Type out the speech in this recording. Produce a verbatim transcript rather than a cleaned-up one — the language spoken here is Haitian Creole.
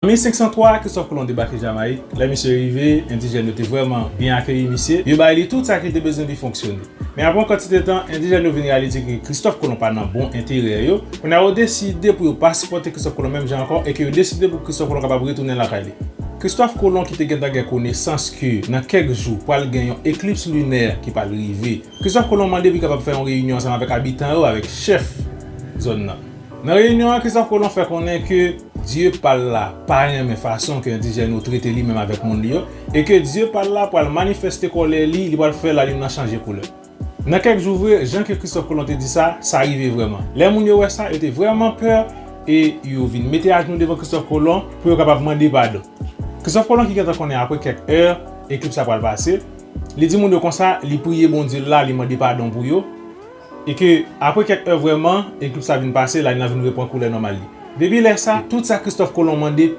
An mil senk san twa, Christophe Colomb debake Jamayik. Lè misye rive, endijèn yo te vrèman byen akeyi misye. Yo bay li tout sa ke l te bezwen pou l fonksyone. Men apre yon kantite tan, endijèn yo vin reyalize ke Christophe Colomb pa nan bon enterè yo. Kounye a, yo deside pou yo pa sipòte Christophe Colomb menm jan ankò e ke yo deside pou Christophe Colomb kapab retounen lakay li. Christophe Colomb ki te gentan gen konesans ke nan kèk jou pral gen yon eklips linè ki pral rive, Christophe Colomb mande pou l kapab fè yon reyinyon ansanm avèk abitan yo, avèk chèf zòn nan. Nan reyinyon an, Christophe Colomb fè konnen ke Dye pa l la pa renmen fason ke endijèn yo trete li menm avèk moun li yo, e ke Dye pa l la pral manifeste kòlè li, li pral fè lalin nan chanje koulè. Nan kèk jou vre, jan ke Christophe Colomb te di sa, sa rive vrèman. Lè moun yo wè sa, yo te vrèman pè e yo vin mete ajenou devan Christophe Colomb pou yo kapab mande padon. Christophe Colomb ki gentan konnen apre kèk è, eklips la pral pase, li di moun yo konsa, li priye Bondye l la, li mande padon pou yo, e ke apre kèk è vrèman, eklips la vin pase, lalin nan vin reprann koulè nòmal li. Depi lè sa, tout sa Christophe Colomb mande,